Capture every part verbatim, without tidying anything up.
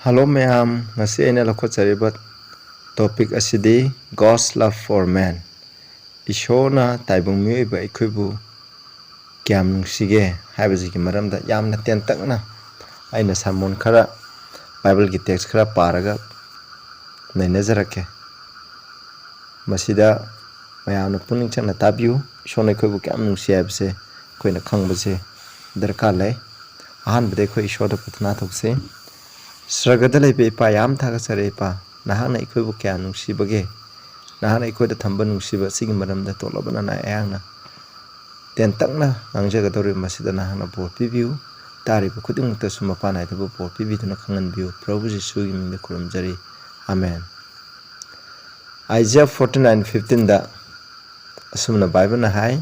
Hello ꯃꯌꯥꯝ, ꯉꯁꯤ ꯑꯩꯅ ꯂꯧꯈꯠꯆꯔꯤꯕ topic ꯑꯁꯤꯗꯤ God's love for man꯫ ꯏꯁꯣꯔꯅ ꯇꯥꯏꯕꯪ ꯃꯤꯑꯣꯏꯕ ꯑꯩꯈꯣꯏꯕꯨ ꯀꯌꯥꯝ ꯅꯨꯡꯁꯤꯒꯦ ꯍꯥꯏꯕꯁꯤꯒꯤ ꯃꯔꯝꯗ ꯌꯥꯝꯅ ꯇꯦꯟꯇꯛꯅ ꯑꯩꯅ sermon ꯈꯔ, Bible ꯒꯤ text ꯈꯔ ꯄꯥꯔꯒ ꯅꯩꯅꯖꯔꯛꯀꯦ꯫ ꯃꯁꯤꯗ ꯃꯌꯥꯝꯅ ꯄꯨꯛꯅꯤꯡ ꯆꯪꯅ ꯇꯥꯕꯤꯌꯨ꯫ ꯏꯁꯣꯔꯅ ꯑꯩꯈꯣꯏꯕꯨ ꯀꯌꯥꯝ ꯅꯨꯡꯁꯤ ꯍꯥꯏꯕꯁꯦ ꯑꯩꯈꯣꯏꯅ ꯈꯪꯕꯁꯦ ꯗꯔꯀꯥꯔ ꯂꯩ꯫ ꯑꯍꯥꯟꯕꯗ ꯑꯩꯈꯣꯏ ꯏꯁꯣꯔꯗ ꯄ꯭ꯔꯊꯅꯥ ꯇꯧꯁꯤ꯫ ꯁ꯭ꯔꯒꯗ ꯂꯩꯕ ꯏꯄꯥ, ꯌꯥꯝ ꯊꯥꯒꯠꯆꯔꯦ ꯏꯄꯥ, ꯅꯍꯥꯛꯅ ꯑꯩꯈꯣꯏꯕꯨ ꯀꯌꯥ ꯅꯨꯡꯁꯤꯕꯒꯦ꯫ ꯅꯍꯥꯛꯅ ꯑꯩꯈꯣꯏꯗ ꯊꯝꯕ ꯅꯨꯡꯁꯤꯕ ꯑꯁꯤꯒꯤ ꯃꯔꯝꯗ ꯇꯣꯜꯂꯕ ꯅꯅꯥꯏ ꯑꯩꯍꯥꯛꯅ ꯇꯦꯟꯇꯛꯅ ꯉꯥꯡꯖꯒꯗꯧꯔꯤꯕ ꯃꯁꯤꯗ ꯅꯍꯥꯛꯅ ꯕꯣꯔ ꯄꯤꯕꯤꯌꯨ꯫ ꯇꯥꯔꯤꯕ ꯈꯨꯗꯤꯡꯃꯛꯇꯁꯨ ꯃꯄꯥ ꯅꯥꯏꯗꯕ ꯕꯣꯔ ꯄꯤꯕꯤꯗꯨꯅ ꯈꯪꯍꯟꯕꯤꯌꯨ꯫ ꯄ꯭ꯔꯚꯨ ꯖꯤꯁꯨꯒꯤ ꯃꯤꯡꯗ ꯈꯨꯔꯨꯝꯖꯔꯤ꯫ Amen. Isaiah forty nine fifteen ꯗ ꯑꯁꯨꯝꯅ ꯕꯥꯏꯕꯜꯅ ꯍꯥꯏ,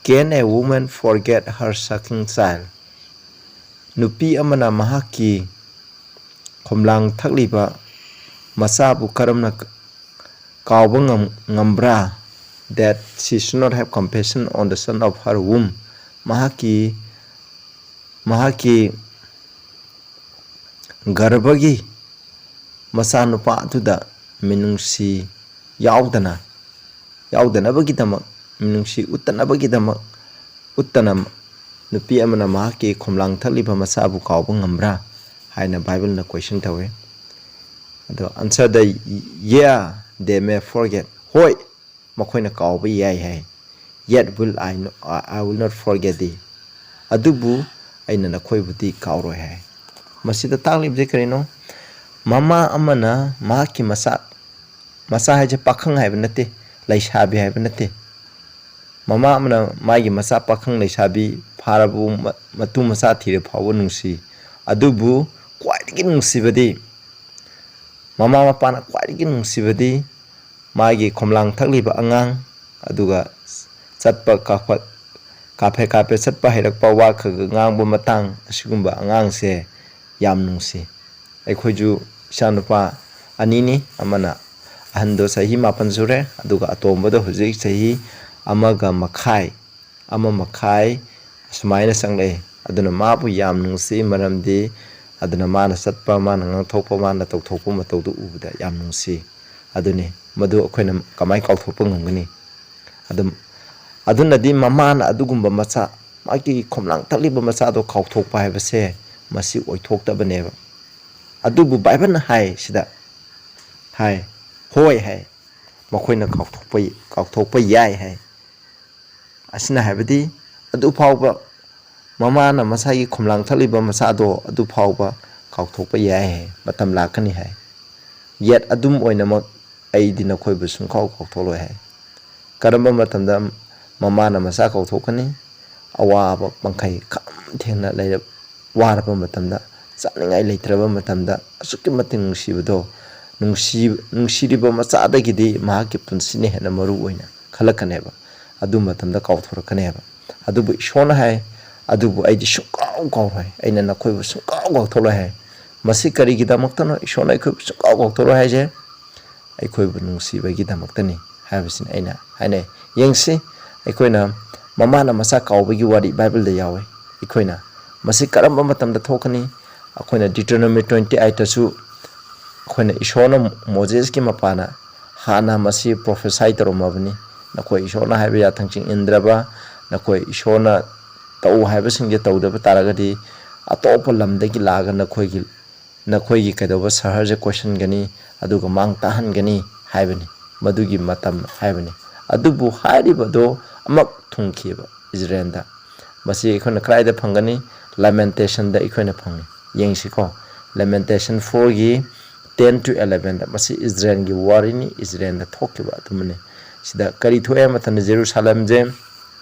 "Can a woman forget her sucking child?" ꯅꯨꯄꯤ ꯑꯃꯅ ꯃꯍꯥꯛꯀꯤ ꯈꯣꯝꯂꯥꯡ ꯊꯛꯂꯤꯕ ꯃꯆꯥꯕꯨ ꯀꯔꯝꯅ ꯀꯥꯎꯕ ꯉꯝ-, ꯉꯝꯕ꯭ꯔꯥ? That she should not have compassion on the son of her womb. ꯃꯍꯥꯛꯀꯤ, ꯃꯍꯥꯛꯀꯤ ꯒꯔꯚꯒꯤ ꯃꯆꯥꯅꯨꯄꯥ ꯑꯗꯨꯗ ꯃꯤꯅꯨꯡꯁꯤ ꯌꯥꯎꯗꯅ, ꯌꯥꯎꯗꯅꯕꯒꯤꯗꯃꯛ, ꯃꯤꯅꯨꯡꯁꯤ ꯎꯠꯇꯅꯕꯒꯤꯗꯃꯛ, ꯎꯠꯇꯅ ꯅꯨꯄꯤ ꯑꯃꯅ ꯃꯍꯥꯛꯀꯤ ꯈꯣꯝꯂꯥꯡ ꯊꯛꯂꯤꯕ ꯃꯆꯥꯕꯨ ꯀꯥꯎꯕ ꯉꯝꯕ꯭ꯔꯥ ꯍꯥꯏꯅ ꯕꯥꯏꯕꯜꯅ question ꯇꯧꯏ꯫ ꯑꯗꯣ answer the, "Yeah, they may forget." ꯍꯣꯏ, ꯃꯈꯣꯏꯅ ꯀꯥꯎꯕ ꯌꯥꯏ ꯍꯥꯏ꯫ "Yet will I no-, I will not forget thee." ꯑꯗꯨꯕꯨ ꯑꯩꯅ ꯅꯈꯣꯏꯕꯨꯗꯤ ꯀꯥꯎꯔꯣꯏ ꯍꯥꯏ꯫ ꯃꯁꯤꯗ ꯇꯥꯛꯂꯤꯕꯁꯦ ꯀꯔꯤꯅꯣ? ꯃꯃꯥ ꯑꯃꯅ ꯃꯍꯥꯛꯀꯤ ꯃꯆꯥ, ꯃꯆꯥ ꯍꯥꯏꯁꯦ ꯄꯥꯈꯪ ꯍꯥꯏꯕ ꯅꯠꯇꯦ, ꯂꯩꯁꯥꯕꯤ ꯍꯥꯏꯕ ꯅꯠꯇꯦ꯫ ꯃꯃꯥ ꯑꯃꯅ ꯃꯥꯒꯤ ꯃꯆꯥ ꯄꯥꯈꯪ ꯂꯩꯁꯥꯕꯤ ꯐꯥꯔꯕ ꯃ-, ꯃꯇꯨ ꯃꯆꯥ ꯊꯤꯔ ꯐꯥꯎꯕ ꯅꯨꯡꯁꯤ꯫ ꯑꯗꯨꯕꯨ ꯈ꯭ꯋꯥꯏꯗꯒꯤ ꯅꯨꯡꯁꯤꯕꯗꯤ, ꯃꯃꯥ ꯃꯄꯥꯅ ꯈ꯭ꯋꯥꯏꯗꯒꯤ ꯅꯨꯡꯁꯤꯕꯗꯤ ꯃꯥꯒꯤ ꯈꯣꯝꯂꯥꯡ ꯊꯛꯂꯤꯕ ꯑꯉꯥꯡ, ꯑꯗꯨꯒ ꯆꯠꯄ ꯀꯥꯈꯠ-, ꯀꯥꯐꯦ ꯀꯥꯐꯦ ꯆꯠꯄ ꯍꯩꯔꯛꯄ, ꯋꯥ ꯈꯔ ꯈꯔ ꯉꯥꯡꯕ ꯃꯇꯥꯡ, ꯑꯁꯤꯒꯨꯝꯕ ꯑꯉꯥꯡꯁꯦ ꯌꯥꯝ ꯅꯨꯡꯁꯤ꯫ ꯑꯩꯈꯣꯏꯁꯨ ꯏꯆꯥꯅꯨꯄꯥ ꯑꯅꯤꯅꯤ, ꯑꯃꯅ ꯑꯍꯟꯗꯣ ꯆꯍꯤ ꯃꯥꯄꯟ ꯁꯨꯔꯦ, ꯑꯗꯨꯒ ꯑꯇꯣꯝꯕꯗꯣ ꯍꯧꯖꯤꯛ ꯆꯍꯤ ꯑꯃꯒ ꯃꯈꯥꯏ, ꯑꯃ ꯃꯈꯥꯏ ꯑꯁꯨꯃꯥꯏꯅ ꯆꯪꯂꯛꯑꯦ꯫ ꯑꯗꯨꯅ ꯃꯥꯕꯨ ꯌꯥꯝ ꯅꯨꯡꯁꯤ, ꯃꯔꯝꯗꯤ ꯑꯗꯨꯅ ꯃꯥꯅ ꯆꯠꯄ, ꯃꯥꯅ ꯉꯥꯡꯊꯣꯛꯄ, ꯃꯥꯅ ꯇꯧꯊꯣꯛꯄ ꯃꯇꯧꯗꯨ ꯎꯕꯗ ꯌꯥꯝ ꯅꯨꯡꯁꯤ꯫ ꯑꯗꯨꯅꯤ, ꯃꯗꯨ ꯑꯩꯈꯣꯏꯅ ꯀꯃꯥꯏꯅ ꯀꯥꯎꯊꯣꯛꯄ ꯉꯝꯒꯅꯤ? ꯑꯗꯨꯝ, ꯑꯗꯨꯅꯗꯤ ꯃꯃꯥꯅ ꯑꯗꯨꯒꯨꯝꯕ ꯃꯆꯥ, ꯃꯥꯒꯤ ꯈꯣꯝꯂꯥꯡ ꯊꯛꯂꯤꯕ ꯃꯆꯥꯗꯣ ꯀꯥꯎꯊꯣꯛꯄ ꯍꯥꯏꯕꯁꯦ ꯃꯁꯤ ꯑꯣꯏꯊꯣꯛꯇꯕꯅꯦꯕ꯫ ꯑꯗꯨꯕꯨ ꯕꯥꯏꯕꯜꯅ ꯍꯥꯏ ꯁꯤꯗ, ꯍꯥꯏ, ꯍꯣꯏ ꯍꯥꯏ, ꯃꯈꯣꯏꯅ ꯀꯥꯎꯊꯣꯛꯄ, ꯀꯥꯎꯊꯣꯛꯄ ꯌꯥꯏ ꯍꯥꯏ꯫ ꯑꯁꯤꯅ ꯍꯥꯏꯕꯗꯤ ꯑꯗꯨ ꯐꯥꯎꯕ ꯃꯃꯥꯅ ꯃꯁꯥꯒꯤ ꯈꯣꯝꯂꯥꯡ ꯊꯛꯂꯤꯕ ꯃꯆꯥꯗꯣ ꯑꯗꯨ ꯐꯥꯎꯕ ꯀꯥꯎꯊꯣꯛꯄ ꯌꯥꯏ ꯍꯥꯏ, ꯃꯇꯝ ꯂꯥꯛꯀꯅꯤ ꯍꯥꯏ꯫ Yet ꯑꯗꯨꯝ ꯑꯣꯏꯅꯃꯛ ꯑꯩꯗꯤ ꯅꯈꯣꯏꯕꯨ ꯁꯨꯡꯀꯥꯎ ꯀꯥꯎꯊꯣꯛꯂꯣꯏ ꯍꯥꯏ꯫ ꯀꯔꯝꯕ ꯃꯇꯝꯗ ꯃꯃꯥꯅ ꯃꯆꯥ ꯀꯥꯎꯊꯣꯛꯀꯅꯤ? ꯑꯋꯥꯕ ꯄꯪꯈꯩ ꯈꯝ ꯊꯦꯡꯅ ꯂꯩꯔ-, ꯋꯥꯔꯕ ꯃꯇꯝꯗ, ꯆꯥꯅꯤꯡꯉꯥꯏ ꯂꯩꯇ꯭ꯔꯕ ꯃꯇꯝꯗ, ꯑꯁꯨꯛꯀꯤ ꯃꯇꯤꯛ ꯅꯨꯡꯁꯤꯕꯗꯣ, ꯅꯨꯡꯁꯤ-, ꯅꯨꯡꯁꯤꯔꯤꯕ ꯃꯆꯥꯗꯒꯤꯗꯤ ꯃꯍꯥꯛꯀꯤ ꯄꯨꯟꯁꯤꯅ ꯍꯦꯟꯅ ꯃꯔꯨ ꯑꯣꯏꯅ ꯈꯜꯂꯛꯀꯅꯦꯕ꯫ ꯑꯗꯨ ꯃꯇꯝꯗ ꯀꯥꯎꯊꯣꯔꯛꯀꯅꯦꯕ꯫ ꯑꯗꯨꯕꯨ ꯏꯁꯣꯔꯅ ꯍꯥꯏ, "ꯑꯗꯨꯕꯨ ꯑꯩꯗꯤ ꯁꯨꯡꯀꯥꯎ ꯀꯥꯎꯔꯣꯏ, ꯑꯩꯅ ꯅꯈꯣꯏꯕꯨ ꯁꯨꯡꯀꯥꯎ ꯀꯥꯎꯊꯣꯛꯂꯣꯏ" ꯍꯥꯏ꯫ ꯃꯁꯤ ꯀꯔꯤꯒꯤꯗꯃꯛꯇꯅꯣ ꯏꯁꯣꯔꯅ ꯑꯩꯈꯣꯏꯕꯨ ꯁꯨꯡꯀꯥꯎ ꯀꯥꯎꯊꯣꯛꯂꯣꯏ ꯍꯥꯏꯁꯦ? ꯑꯩꯈꯣꯏꯕꯨ ꯅꯨꯡꯁꯤꯕꯒꯤꯗꯃꯛꯇꯅꯤ ꯍꯥꯏꯕꯁꯤꯅ ꯑꯩꯅ ꯍꯥꯏꯅꯩ꯫ ꯌꯦꯡꯁꯤ, ꯑꯩꯈꯣꯏꯅ ꯃꯃꯥꯅ ꯃꯆꯥ ꯀꯥꯎꯕꯒꯤ ꯋꯥꯔꯤ ꯕꯥꯏꯕꯜꯗ ꯌꯥꯎꯋꯤ꯫ ꯑꯩꯈꯣꯏꯅ ꯃꯁꯤ ꯀꯔꯝꯕ ꯃꯇꯝꯗ ꯊꯣꯛꯀꯅꯤ? ꯑꯩꯈꯣꯏꯅ Deuteronomy twenty eight ꯇꯁꯨ ꯑꯩꯈꯣꯏꯅ ꯏꯁꯣꯔꯅ ꯃꯣꯖꯦꯁꯀꯤ ꯃꯄꯥꯅ ꯍꯥꯟꯅ ꯃꯁꯤ prophesy ꯇꯧꯔꯝꯃꯕꯅꯤ꯫ "ꯅꯈꯣꯏ ꯏꯁꯣꯔꯅ ꯍꯥꯏꯕ ꯌꯥꯊꯪꯁꯤꯡ ꯏꯟꯗ꯭ꯔꯕ, ꯅꯈꯣꯏ ꯏꯁꯣꯔꯅ ꯇꯧ ꯍꯥꯏꯕꯁꯤꯡꯁꯦ ꯇꯧꯗꯕ ꯇꯥꯔꯒꯗꯤ, ꯑꯇꯣꯞꯄ ꯂꯝꯗꯒꯤ ꯂꯥꯛꯑꯒ ꯅꯈꯣꯏꯒꯤ, ꯅꯈꯣꯏꯒꯤ ꯀꯩꯗꯧꯕ ꯁꯍꯔꯁꯦ ꯀꯣꯏꯁꯟꯒꯅꯤ, ꯑꯗꯨꯒ ꯃꯥꯡ ꯇꯥꯛꯍꯟꯒꯅꯤ" ꯍꯥꯏꯕꯅꯤ꯫ ꯃꯗꯨꯒꯤ ꯃꯇꯝ ꯍꯥꯏꯕꯅꯤ꯫ ꯑꯗꯨꯕꯨ ꯍꯥꯏꯔꯤꯕꯗꯣ ꯑꯃꯛ ꯊꯨꯡꯈꯤꯕ ꯏꯖꯔꯦꯜꯗ꯫ ꯃꯁꯤ ꯑꯩꯈꯣꯏꯅ ꯀꯗꯥꯏꯗ ꯐꯪꯒꯅꯤ? Lamentation ꯗ ꯑꯩꯈꯣꯏꯅ ꯐꯪꯉꯤ꯫ ꯌꯦꯡꯁꯤꯀꯣ, Lamentation four ꯒꯤ ten to eleven ꯗ꯫ ꯃꯁꯤ ꯏꯖꯔꯦꯜꯒꯤ ꯋꯥꯔꯤꯅꯤ, ꯏꯖꯔꯦꯜꯗ ꯊꯣꯛꯈꯤꯕ ꯑꯗꯨꯃꯅꯤ꯫ ꯁꯤꯗ ꯀꯔꯤ ꯊꯣꯛꯑꯦ ꯍꯥꯏꯕ ꯃꯇꯝꯗ, ꯖꯦꯔꯨꯁꯥꯂꯦꯝꯁꯦ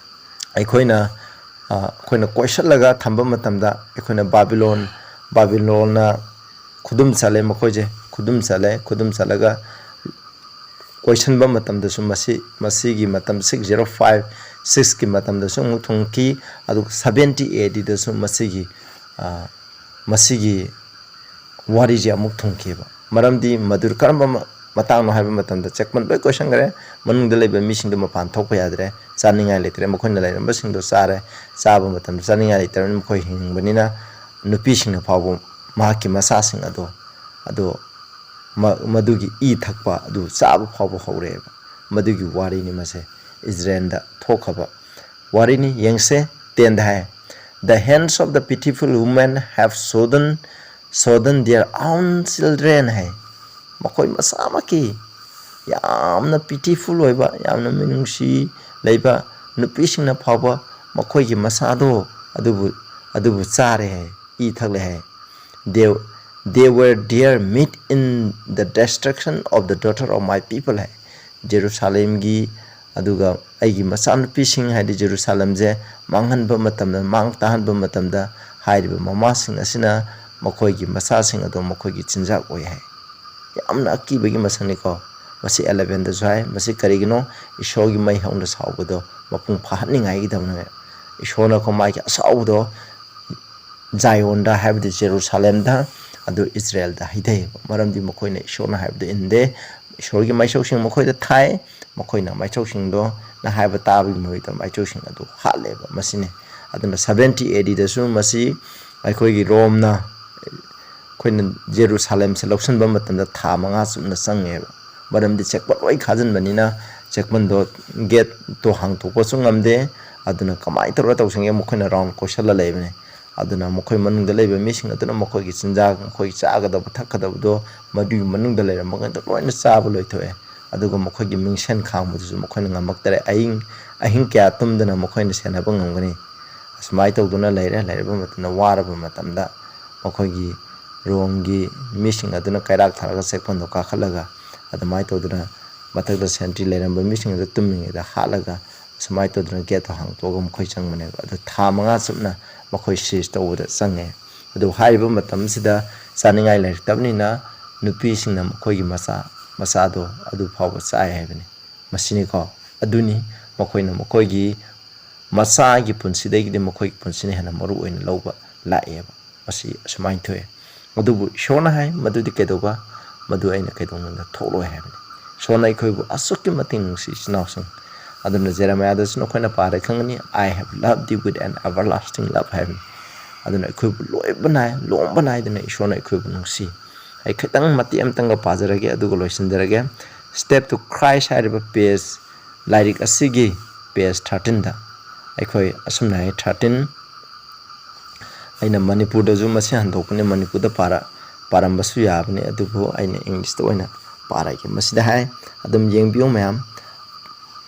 ꯑꯩꯈꯣꯏꯅ, ꯑ, ꯑꯩꯈꯣꯏꯅ ꯀꯣꯏꯁꯜꯂꯒ ꯊꯝꯕ ꯃꯇꯝꯗ, ꯑꯩꯈꯣꯏꯅ ꯕꯥꯕꯤꯂꯣꯟ, ꯕꯥꯕꯤꯂꯣꯟꯅ ꯈꯨꯗꯨꯝ ꯆꯠꯂꯦ ꯃꯈꯣꯏꯁꯦ, ꯈꯨꯗꯨꯝ ꯆꯠꯂꯦ, ꯈꯨꯗꯨꯝ ꯆꯠꯂꯒ ꯀꯣꯏꯁꯟꯕ ꯃꯇꯝꯗꯁꯨ ꯃꯁꯤ, ꯃꯁꯤꯒꯤ ꯃꯇꯝ six zero five six ꯀꯤ ꯃꯇꯝꯗꯁꯨ ꯑꯃꯨꯛ ꯊꯨꯡꯈꯤ꯫ ꯑꯗꯨꯒ seventy A D ꯗꯁꯨ ꯃꯁꯤꯒꯤ, ꯑ, ꯃꯁꯤꯒꯤ ꯋꯥꯔꯤꯁꯦ ꯑꯃꯨꯛ ꯊꯨꯡꯈꯤꯕ꯫ ꯃꯔꯝꯗꯤ ꯃꯗꯨ ꯀꯔꯝꯕ ꯃ-, ꯃꯇꯥꯡꯅꯣ ꯍꯥꯏꯕ ꯃꯇꯝꯗ, ꯆꯦꯛꯄꯟ ꯂꯣꯏ ꯀꯣꯏꯁꯟꯈ꯭ꯔꯦ, ꯃꯅꯨꯡꯗ ꯂꯩꯕ ꯃꯤꯁꯤꯡꯗꯣ ꯃꯄꯥꯟ ꯊꯣꯛꯄ ꯌꯥꯗ꯭ꯔꯦ, ꯆꯥꯅꯤꯡꯉꯥꯏ ꯂꯩꯇ꯭ꯔꯦ, ꯃꯈꯣꯏꯅ ꯂꯩꯔꯝꯕꯁꯤꯡꯗꯣ ꯆꯥꯔꯦ, ꯆꯥꯕ ꯃꯇꯝꯗ ꯆꯥꯅꯤꯡꯉꯥꯏ ꯂꯩꯇ꯭ꯔꯕꯅꯤꯅ ꯃꯈꯣꯏ ꯍꯤꯡꯕꯅꯤꯅ ꯅꯨꯄꯤꯁꯤꯡꯅ ꯐꯥꯎꯕ ꯃꯍꯥꯛꯀꯤ ꯃꯆꯥꯁꯤꯡ ꯑꯗꯣ, ꯑꯗꯣ ꯃ-, ꯃꯗꯨꯒꯤ ꯏ ꯊꯛꯄ ꯑꯗꯨ ꯆꯥꯕ ꯐꯥꯎꯕ ꯍꯧꯔꯛꯑꯦꯕ꯫ ꯃꯗꯨꯒꯤ ꯋꯥꯔꯤꯅꯤ ꯃꯁꯦ, ꯏꯖꯔꯦꯜꯗ ꯊꯣꯛꯈ꯭ꯔꯕ ꯋꯥꯔꯤꯅꯤ꯫ ꯌꯦꯡꯁꯦ, ꯇꯦꯟꯗ ꯍꯥꯏ, "The hands of the pitiful women have sodden, sodden their own children" ꯍꯥꯏ꯫ ꯃꯈꯣꯏ ꯃꯁꯥꯃꯛꯀꯤ ꯌꯥꯝꯅ pitiful ꯑꯣꯏꯕ, ꯌꯥꯝꯅ ꯃꯤꯅꯨꯡꯁꯤ ꯂꯩꯕ ꯅꯨꯄꯤꯁꯤꯡꯅ ꯐꯥꯎꯕ ꯃꯈꯣꯏꯒꯤ ꯃꯆꯥꯗꯣ ꯑꯗꯨꯕꯨ, ꯑꯗꯨꯕꯨ ꯆꯥꯔꯦ ꯍꯥꯏ, E ꯊꯛꯂꯦ high. "They, they were their meat in the destruction of the daughter of my people" ꯍꯥꯏ꯫ ꯖꯦꯔꯨꯁꯥꯂꯦꯝꯒꯤ, ꯑꯗꯨꯒ ꯑꯩꯒꯤ ꯃꯆꯥꯅꯨꯄꯤꯁꯤꯡ, ꯍꯥꯏꯗꯤ ꯖꯦꯔꯨꯁꯥꯂꯦꯝꯁꯦ ꯃꯥꯡꯍꯟꯕ ꯃꯇꯝꯗ, ꯃꯥꯡ ꯇꯥꯍꯟꯕ ꯃꯇꯝꯗ, ꯍꯥꯏꯔꯤꯕ ꯃꯃꯥꯁꯤꯡ ꯑꯁꯤꯅ ꯃꯈꯣꯏꯒꯤ ꯃꯆꯥꯁꯤꯡ ꯑꯗꯣ ꯃꯈꯣꯏꯒꯤ ꯆꯤꯟꯖꯥꯛ ꯑꯣꯏ ꯍꯥꯏ꯫ ꯌꯥꯝꯅ ꯑꯀꯤꯕꯒꯤ ꯃꯁꯛꯅꯤꯀꯣ꯫ ꯃꯁꯤ elevenꯗꯁꯨ ꯍꯥꯏ꯫ ꯃꯁꯤ ꯀꯔꯤꯒꯤꯅꯣ? ꯏꯁꯣꯔꯒꯤ ꯃꯩ ꯍꯧꯅ ꯁꯥꯎꯕꯗꯣ ꯃꯄꯨꯡ ꯐꯥꯍꯟꯅꯤꯡꯉꯥꯏꯒꯤꯗꯃꯛ ꯏꯁꯣꯔꯅꯀꯣ ꯃꯥꯒꯤ ꯑꯁꯥꯎꯕꯗꯣ ꯖꯥꯏꯑꯣꯟꯗ, ꯍꯥꯏꯕꯗꯤ ꯖꯦꯔꯨꯁꯥꯂꯦꯝꯗ, ꯑꯗꯨ ꯏꯖꯔꯦꯜꯗ ꯍꯩꯊꯩꯌꯦꯕ꯫ ꯃꯔꯝꯗꯤ ꯃꯈꯣꯏꯅ ꯏꯁꯣꯔꯅ ꯍꯥꯏꯕꯗꯨ ꯏꯟꯗꯦ꯫ ꯏꯁꯣꯔꯒꯤ ꯃꯥꯏꯁꯧꯁꯤꯡ ꯃꯈꯣꯏꯗ ꯊꯥꯏ꯫ ꯃꯈꯣꯏꯅ ꯃꯥꯏꯁꯧꯁꯤꯡꯗꯣꯅ ꯍꯥꯏꯕ ꯇꯥꯕꯒꯤ ꯃꯍꯨꯠꯇ ꯃꯥꯏꯁꯧꯁꯤꯡ ꯑꯗꯨ ꯍꯥꯠꯂꯦꯕ꯫ ꯃꯁꯤꯅꯤ꯫ ꯑꯗꯨꯅ seventy ADꯗꯁꯨ ꯃꯁꯤ ꯑꯩꯈꯣꯏꯒꯤ ꯔꯣꯝꯅ, ꯑꯩꯈꯣꯏꯅ ꯖꯦꯔꯨꯁꯥꯂꯦꯝꯁꯦ ꯂꯧꯁꯤꯟꯕ ꯃꯇꯝꯗ ꯊꯥ ꯃꯉꯥ ꯆꯨꯞꯅ ꯆꯪꯉꯦꯕ꯫ ꯃꯔꯝꯗꯤ ꯆꯦꯛꯄꯜ ꯂꯣꯏ ꯈꯥꯖꯤꯟꯕꯅꯤꯅ ꯆꯦꯛꯄꯜꯗꯣ, ꯒꯦꯠꯇꯣ ꯍꯥꯡꯇꯣꯛꯄꯁꯨ ꯉꯝꯗꯦ꯫ ꯑꯗꯨꯅ ꯀꯃꯥꯏꯅ ꯇꯧꯔ ꯇꯧꯁꯤꯒꯦ? ꯃꯈꯣꯏꯅ ꯔꯥꯎꯟ ꯀꯣꯏꯁꯜꯂ ꯂꯩꯕꯅꯦ꯫ ꯑꯗꯨꯅ ꯃꯈꯣꯏ ꯃꯅꯨꯡꯗ ꯂꯩꯕ ꯃꯤꯁꯤꯡ ꯑꯗꯨꯅ ꯃꯈꯣꯏꯒꯤ ꯆꯤꯟꯖꯥꯛ, ꯃꯈꯣꯏꯒꯤ ꯆꯥꯒꯗꯕ ꯊꯛꯀꯗꯕꯗꯣ ꯃꯗꯨꯒꯤ ꯃꯅꯨꯡꯗ ꯂꯩꯔꯝꯕꯉꯩꯗꯣ ꯂꯣꯏꯅ ꯆꯥꯕ ꯂꯣꯏꯊꯣꯛꯑꯦ꯫ ꯑꯗꯨꯒ ꯃꯈꯣꯏꯒꯤ ꯃꯤꯡꯁꯦꯟ ꯈꯥꯡꯕꯗꯨꯁꯨ ꯃꯈꯣꯏꯅ ꯉꯝꯃꯛꯇꯔꯦ꯫ ꯑꯍꯤꯡ, ꯑꯍꯤꯡ ꯀꯌꯥ ꯇꯨꯝꯗꯅ ꯃꯈꯣꯏꯅ ꯁꯦꯟꯅꯕ ꯉꯝꯒꯅꯤ? ꯑꯁꯨꯃꯥꯏꯅ ꯇꯧꯗꯨꯅ ꯂꯩꯔꯦ꯫ ꯂꯩꯔꯕ ꯃꯇꯝꯗ, ꯋꯥꯔꯕ ꯃꯇꯝꯗ ꯃꯈꯣꯏꯒꯤ ꯔꯣꯝꯒꯤ ꯃꯤꯁꯤꯡ ꯑꯗꯨꯅ ꯀꯩꯔꯥꯛ ꯊꯥꯔꯒ ꯆꯦꯛꯄꯟꯗꯣ ꯀꯥꯈꯠꯂꯒ ꯑꯗꯨꯃꯥꯏꯅ ꯇꯧꯗꯨꯅ ꯃꯊꯛꯇ ꯁꯦꯟꯇ꯭ꯔꯤ ꯂꯩꯔꯝꯕ ꯃꯤꯁꯤꯡ ꯑꯗꯨ ꯇꯨꯝꯃꯤꯉꯩꯗ ꯍꯥꯠꯂꯒ ꯑꯁꯨꯃꯥꯏꯅ ꯇꯧꯗꯅ ꯒꯦꯠꯇꯣ ꯍꯥꯡꯇꯣꯛꯑꯒ ꯃꯈꯣꯏ ꯆꯪꯕꯅꯦꯕ꯫ ꯑꯗꯨ ꯊꯥ ꯃꯉꯥ ꯆꯨꯞꯅ ꯃꯈꯣꯏ ꯁꯤꯖ ꯇꯧꯕꯗ ꯆꯪꯉꯦ꯫ ꯑꯗꯨ ꯍꯥꯏꯔꯤꯕ ꯃꯇꯝꯁꯤꯗ ꯆꯥꯅꯤꯡꯉꯥꯏ ꯂꯩꯔꯛꯇꯕꯅꯤꯅ ꯅꯨꯄꯤꯁꯤꯡꯅ ꯃꯈꯣꯏꯒꯤ ꯃꯆꯥ, ꯃꯆꯥꯗꯣ ꯑꯗꯨ ꯐꯥꯎꯕ ꯆꯥꯏ ꯍꯥꯏꯕꯅꯤ꯫ ꯃꯁꯤꯅꯤꯀꯣ, ꯑꯗꯨꯅꯤ ꯃꯈꯣꯏꯅ ꯃꯈꯣꯏꯒꯤ ꯃꯆꯥꯒꯤ ꯄꯨꯟꯁꯤꯗꯒꯤꯗꯤ ꯃꯈꯣꯏꯒꯤ ꯄꯨꯟꯁꯤꯅ ꯍꯦꯟꯅ ꯃꯔꯨ ꯑꯣꯏꯅ ꯂꯧꯕ ꯂꯥꯛꯑꯦꯕ꯫ ꯃꯁꯤ ꯑꯁꯨꯃꯥꯏꯅ ꯊꯣꯛꯑꯦ꯫ ꯑꯗꯨꯕꯨ ꯏꯁꯣꯔꯅ ꯍꯥꯏ, "ꯃꯗꯨꯗꯤ ꯀꯩꯗꯧꯕ? ꯃꯗꯨ ꯑꯩꯅ ꯀꯩꯗꯧꯅꯨꯡꯗ ꯊꯣꯛꯂꯣꯏ" ꯍꯥꯏꯕꯅꯤ꯫ ꯏꯁꯣꯔꯅ ꯑꯩꯈꯣꯏꯕꯨ ꯑꯁꯨꯛꯀꯤ ꯃꯇꯤꯛ ꯅꯨꯡꯁꯤ, ꯏꯆꯤꯟ ꯏꯅꯥꯎꯁꯤꯡ꯫ ꯑꯗꯨꯅ ꯖꯦꯔꯦꯃꯤꯌꯥꯗꯁꯨ ꯅꯈꯣꯏꯅ ꯄꯥꯔꯦ ꯈꯪꯒꯅꯤ, "I have loved thee with an everlasting love" ꯍꯥꯏꯕꯅꯤ꯫ ꯑꯗꯨꯅ ꯑꯩꯈꯣꯏꯕꯨ ꯂꯣꯏꯕ ꯅꯥꯏ, ꯂꯣꯝꯕ ꯅꯥꯏꯗꯅ ꯏꯁꯣꯔꯅ ꯑꯩꯈꯣꯏꯕꯨ ꯅꯨꯡꯁꯤ꯫ ꯑꯩ ꯈꯤꯇꯪ ꯃꯇꯦꯛ ꯑꯃꯇꯪꯒ ꯄꯥꯖꯔꯒꯦ, ꯑꯗꯨꯒ ꯂꯣꯏꯁꯤꯟꯖꯔꯒꯦ꯫ Step to Christ ꯍꯥꯏꯔꯤꯕ ꯄꯦꯖ ꯂꯥꯏꯔꯤꯛ ꯑꯁꯤꯒꯤ ꯄꯦꯖ ꯊꯥꯔꯇꯤꯟꯗ ꯑꯩꯈꯣꯏ ꯑꯁꯨꯝꯅ ꯍꯥꯏ, ꯊꯥꯔꯇꯤꯟ꯫ ꯑꯩꯅ ꯃꯅꯤꯄꯨꯔꯗꯁꯨ ꯃꯁꯤ ꯍꯟꯗꯣꯛꯄꯅꯤ, ꯃꯅꯤꯄꯨꯔꯗ ꯄꯥꯔ-, ꯄꯥꯔꯝꯕꯁꯨ ꯌꯥꯕꯅꯤ, ꯑꯗꯨꯕꯨ ꯑꯩꯅ ꯏꯪꯂꯤꯁꯇ ꯑꯣꯏꯅ ꯄꯥꯔꯒꯦ꯫ ꯃꯁꯤꯗ ꯍꯥꯏ, ꯑꯗꯨꯝ ꯌꯦꯡꯕꯤꯌꯨ ꯃꯌꯥꯝ꯫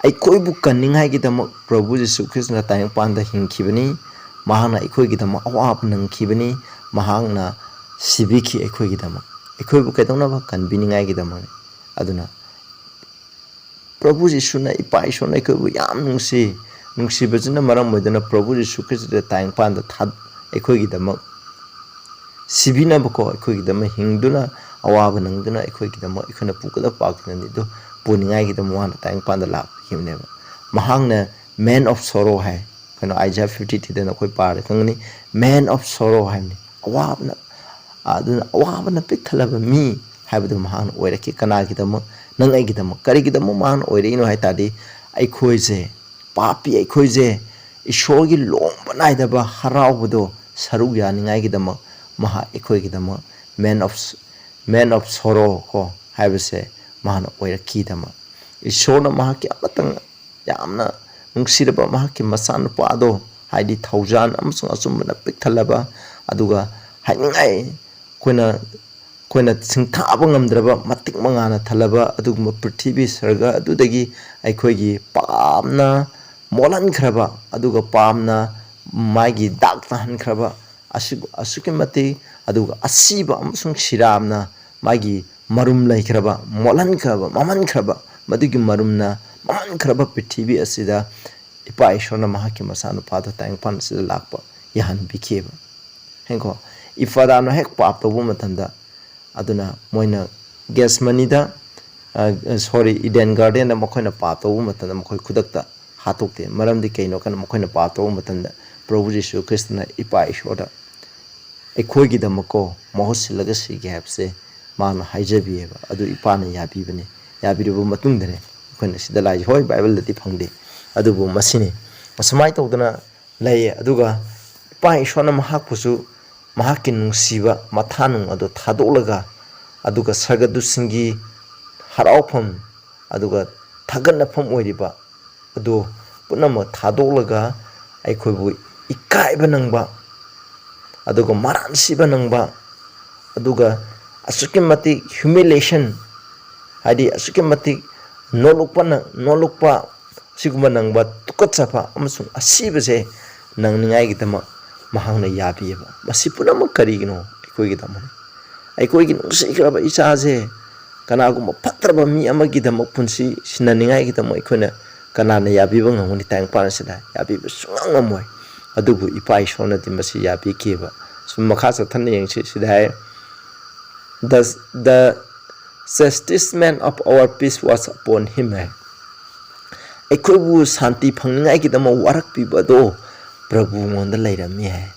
ꯑꯩꯈꯣꯏꯕꯨ ꯀꯟꯅꯤꯡꯉꯥꯏꯒꯤꯗꯃꯛ ꯄ꯭ꯔꯚꯨ ꯖꯤꯁꯨ ꯈ꯭ꯔꯤꯁꯅ ꯇꯥꯏꯕꯪꯄꯥꯟꯗ ꯍꯤꯡꯈꯤꯕꯅꯤ꯫ ꯃꯍꯥꯛꯅ ꯑꯩꯈꯣꯏꯒꯤꯗꯃꯛ ꯑꯋꯥꯕ ꯅꯪꯈꯤꯕꯅꯤ꯫ ꯃꯍꯥꯛꯅ ꯁꯤꯕꯤꯈꯤ ꯑꯩꯈꯣꯏꯒꯤꯗꯃꯛ, ꯑꯩꯈꯣꯏꯕꯨ ꯀꯩꯗꯧꯅꯕ? ꯀꯟꯕꯤꯅꯤꯡꯉꯥꯏꯒꯤꯗꯃꯛꯅꯤ꯫ ꯑꯗꯨꯅ ꯄ꯭ꯔꯚꯨ ꯖꯤꯁꯨꯅ, ꯏꯄꯥ ꯏꯁꯣꯔꯅ ꯑꯩꯈꯣꯏꯕꯨ ꯌꯥꯝ ꯅꯨꯡꯁꯤ, ꯅꯨꯡꯁꯤꯕꯁꯤꯅ ꯃꯔꯝ ꯑꯣꯏꯗꯨꯅ ꯄ꯭ꯔꯚꯨ ꯖꯤꯁꯨ ꯈ꯭ꯔꯤꯁꯇꯗ ꯇꯥꯏꯕꯪꯄꯥꯟꯗ ꯊꯥ-, ꯑꯩꯈꯣꯏꯒꯤꯗꯃꯛ ꯁꯤꯕꯤꯅꯕꯀꯣ, ꯑꯩꯈꯣꯏꯒꯤꯗꯃꯛ ꯍꯤꯡꯗꯨꯅ, ꯑꯋꯥꯕ ꯅꯪꯗꯨꯅ ꯑꯩꯈꯣꯏꯒꯤꯗꯃꯛ, ꯑꯩꯈꯣꯏꯅ ꯄꯨꯒꯗꯕ ꯄꯥꯞꯀꯤ ꯅꯟꯗꯤꯗꯨ ꯄꯨꯅꯤꯡꯉꯥꯏꯒꯤꯗꯃꯛ ꯃꯥꯅ ꯇꯥꯏꯕꯪꯄꯥꯟꯗ ꯂꯥꯛꯈꯤꯕꯅꯦꯕ꯫ ꯃꯍꯥꯛꯅ Man of Sorrow ꯍꯥꯏ꯫ ꯀꯩꯅꯣ, Isaiah fifty three ꯗ ꯅꯈꯣꯏ ꯄꯥꯔꯗꯤ ꯈꯪꯒꯅꯤ, Man of Sorrow ꯍꯥꯏꯕꯅꯤ꯫ ꯑꯋꯥꯕꯅ, ꯑꯗꯨꯅ ꯑꯋꯥꯕꯅ ꯄꯤꯛ ꯊꯜꯂꯕ ꯃꯤ ꯍꯥꯏꯕꯗꯨ ꯃꯍꯥꯛꯅ ꯑꯣꯏꯔꯛꯈꯤ꯫ ꯀꯅꯥꯒꯤꯗꯃꯛ? ꯅꯪ ꯑꯩꯒꯤꯗꯃꯛ꯫ ꯀꯔꯤꯒꯤꯗꯃꯛ ꯃꯍꯥꯛꯅ ꯑꯣꯏꯔꯛꯏꯅꯣ ꯍꯥꯏ ꯇꯥꯔꯗꯤ, ꯑꯩꯈꯣꯏꯁꯦ, ꯄꯥꯄꯤ ꯑꯩꯈꯣꯏꯁꯦ, ꯏꯁꯣꯔꯒꯤ ꯂꯣꯝꯕ ꯅꯥꯏꯗꯕ ꯍꯔꯥꯎꯕꯗꯣ ꯁꯔꯨꯛ ꯌꯥꯅꯤꯡꯉꯥꯏꯒꯤꯗꯃꯛ ꯃꯍꯥꯛ ꯑꯩꯈꯣꯏꯒꯤꯗꯃꯛ Man of, Man of Sorrow ꯀꯣ ꯍꯥꯏꯕꯁꯦ ꯃꯍꯥꯛꯅ ꯑꯣꯏꯔꯛꯈꯤꯗꯃꯛ, ꯏꯁꯣꯔꯅ ꯃꯍꯥꯛꯀꯤ ꯑꯃꯇꯪ ꯌꯥꯝꯅ ꯅꯨꯡꯁꯤꯔꯕ ꯃꯍꯥꯛꯀꯤ ꯃꯆꯥꯅꯨꯄꯥꯗꯣ, ꯍꯥꯏꯗꯤ ꯊꯧꯖꯥꯜ ꯑꯃꯁꯨꯡ ꯑꯆꯨꯝꯕꯅ ꯄꯤꯛ ꯊꯜꯂꯕ, ꯑꯗꯨꯒ ꯍꯥꯏꯅꯤꯡꯉꯥꯏ ꯑꯩꯈꯣꯏꯅ, ꯑꯩꯈꯣꯏꯅ ꯁꯤꯡꯊꯥꯕ ꯉꯝꯗ꯭ꯔꯕ ꯃꯇꯤꯛ ꯃꯉꯥꯅ ꯊꯜꯂꯕ ꯑꯗꯨꯒꯨꯝꯕ ꯄ꯭ꯔꯤꯊꯤꯕꯤ ꯁꯔꯒ ꯑꯗꯨꯗꯒꯤ ꯑꯩꯈꯣꯏꯒꯤ ꯄꯥꯞꯅ ꯃꯣꯠꯍꯟꯈ꯭ꯔꯕ, ꯑꯗꯨꯒ ꯄꯥꯞꯅ ꯃꯥꯒꯤ ꯗꯥꯛ ꯇꯥꯍꯟꯈ꯭ꯔꯕ, ꯑꯁꯨꯛ-, ꯑꯁꯨꯛꯀꯤ ꯃꯇꯤꯛ, ꯑꯗꯨꯒ ꯑꯁꯤꯕ ꯑꯃꯁꯨꯡ ꯁꯤꯔꯥꯝꯅ ꯃꯥꯒꯤ ꯃꯔꯨꯝ ꯂꯩꯈ꯭ꯔꯕ, ꯃꯣꯠꯍꯟꯈ꯭ꯔꯕ, ꯃꯝꯍꯟꯈ꯭ꯔꯕ, ꯃꯗꯨꯒꯤ ꯃꯔꯨꯝꯅ ꯃꯝꯍꯟꯈ꯭ꯔꯕ ꯄ꯭ꯔꯤꯊꯤꯕꯤ ꯑꯁꯤꯗ ꯏꯄꯥ ꯏꯁꯣꯔꯅ ꯃꯍꯥꯛꯀꯤ ꯃꯆꯥꯅꯨꯄꯥꯗꯨ ꯇꯥꯏꯕꯪꯄꯥꯟ ꯑꯁꯤꯗ ꯂꯥꯛꯄ ꯌꯥꯍꯟꯕꯤꯈꯤꯑꯕ꯫ ꯍꯦꯡꯀꯣ, ꯏꯐꯥꯗꯥꯅ ꯍꯦꯛ ꯄꯥꯞ ꯇꯧꯕ ꯃꯇꯝꯗ, ꯑꯗꯨꯅ ꯃꯣꯏꯅ ꯒꯦꯁꯃꯅꯤꯗ, ꯑ, sorry, ꯏꯗꯦꯟ ꯒꯥꯔꯗꯦꯟꯗ ꯃꯈꯣꯏꯅ ꯄꯥꯞ ꯇꯧꯕ ꯃꯇꯝꯗ ꯃꯈꯣꯏ ꯈꯨꯗꯛꯇ ꯍꯥꯠꯇꯣꯛꯇꯦ꯫ ꯃꯔꯝꯗꯤ ꯀꯩꯅꯣ ꯀꯥꯟꯗ ꯃꯈꯣꯏꯅ ꯄꯥꯞ ꯇꯧꯕ ꯃꯇꯝꯗ ꯄ꯭ꯔꯚꯨ ꯖꯤꯁꯨ ꯈ꯭ꯔꯤꯁꯇꯅ ꯏꯄꯥ ꯏꯁꯣꯔꯗ ꯑꯩꯈꯣꯏꯒꯤꯗꯃꯛꯀꯣ ꯃꯍꯨꯠ ꯁꯤꯜꯂꯒ ꯁꯤꯒꯦ ꯍꯥꯏꯕꯁꯦ ꯃꯥꯅ ꯍꯥꯏꯖꯕꯤꯑꯕ꯫ ꯑꯗꯨ ꯏꯄꯥꯅ ꯌꯥꯕꯤꯕꯅꯤ꯫ ꯌꯥꯕꯤꯔꯕ ꯃꯇꯨꯡꯗꯅꯦ ꯑꯩꯈꯣꯏꯅ ꯁꯤꯗ ꯂꯥꯛꯏꯁꯦ꯫ ꯍꯣꯏ, ꯕꯥꯏꯕꯜꯗꯗꯤ ꯐꯪꯗꯦ, ꯑꯗꯨꯕꯨ ꯃꯁꯤꯅꯤ꯫ ꯑꯁꯨꯃꯥꯏꯅ ꯇꯧꯗꯅ ꯂꯩꯌꯦ꯫ ꯑꯗꯨꯒ ꯏꯄꯥ ꯏꯁꯣꯔꯅ ꯃꯍꯥꯛꯄꯨꯁꯨ ꯃꯍꯥꯛꯀꯤ ꯅꯨꯡꯁꯤꯕ ꯃꯊꯥꯅꯨꯡ ꯑꯗꯨ ꯊꯥꯗꯣꯛꯂꯒ, ꯑꯗꯨꯒ ꯁꯔꯒꯗꯨꯁꯤꯡꯒꯤ ꯍꯔꯥꯎꯐꯝ, ꯑꯗꯨꯒ ꯊꯥꯒꯠꯅꯐꯝ ꯑꯣꯏꯔꯤꯕ ꯑꯗꯨ ꯄꯨꯝꯅꯃꯛ ꯊꯥꯗꯣꯛꯂꯒ, ꯑꯩꯈꯣꯏꯕꯨ ꯏꯀꯥꯏꯕ ꯅꯪꯕ, ꯑꯗꯨꯒ ꯃꯔꯥꯟ ꯁꯤꯕ ꯅꯪꯕ, ꯑꯗꯨꯒ ꯑꯁꯨꯛꯀꯤ ꯃꯇꯤꯛ humiliation, ꯍꯥꯏꯗꯤ ꯑꯁꯨꯛꯀꯤ ꯃꯇꯤꯛ ꯅꯣꯂꯨꯛꯄ ꯅ-, ꯅꯣꯂꯨꯛꯄ, ꯑꯁꯤꯒꯨꯝꯕ ꯅꯪꯕ ꯇꯨꯀꯠꯆꯕ ꯑꯃꯁꯨꯡ ꯑꯁꯤꯕꯁꯦ ꯅꯪꯅꯤꯡꯉꯥꯏꯒꯤꯗꯃꯛ ꯃꯍꯥꯛꯅ ꯌꯥꯕꯤꯌꯦꯕ꯫ ꯃꯁꯤ ꯄꯨꯝꯅꯃꯛ ꯀꯔꯤꯒꯤꯅꯣ? ꯑꯩꯈꯣꯏꯒꯤꯗꯃꯛꯅꯤ꯫ ꯑꯩꯈꯣꯏꯒꯤ ꯅꯨꯡꯁꯤꯈ꯭ꯔꯕ ꯏꯆꯥꯁꯦ ꯀꯅꯥꯒꯨꯝꯕ ꯐꯠꯇ꯭ꯔꯕ ꯃꯤ ꯑꯃꯒꯤꯗꯃꯛ ꯄꯨꯟꯁꯤ ꯁꯤꯟꯅꯅꯤꯡꯉꯥꯏꯒꯤꯗꯃꯛ ꯑꯩꯈꯣꯏꯅ ꯀꯅꯥꯅ ꯌꯥꯕꯤꯕ ꯉꯝꯒꯅꯤ? ꯇꯥꯏꯕꯪꯄꯥꯟ ꯑꯁꯤꯗ ꯌꯥꯕꯤꯕ ꯁꯨꯡꯉꯝ ꯉꯝꯃꯣꯏ꯫ ꯑꯗꯨꯕꯨ ꯏꯄꯥ ꯏꯁꯣꯔꯅꯗꯤ ꯃꯁꯤ ꯌꯥꯕꯤꯈꯤꯕ꯫ ꯁꯨꯝ ꯃꯈꯥ ꯆꯠꯊꯅ ꯌꯦꯡꯁꯤ꯫ ꯁꯤꯗ ꯍꯥꯏ, "The, the chastisement of our peace was upon him" ꯍꯥꯏ꯫ ꯑꯩꯈꯣꯏꯕꯨ ꯁꯥꯟꯇꯤ ꯐꯪꯅꯤꯡꯉꯥꯏꯒꯤꯗꯃꯛ ꯋꯥꯔꯛꯄꯤꯕꯗꯣ ꯄ꯭ꯔꯚꯨꯉꯣꯟꯗ ꯂꯩꯔꯝꯃꯤ ꯍꯥꯏ꯫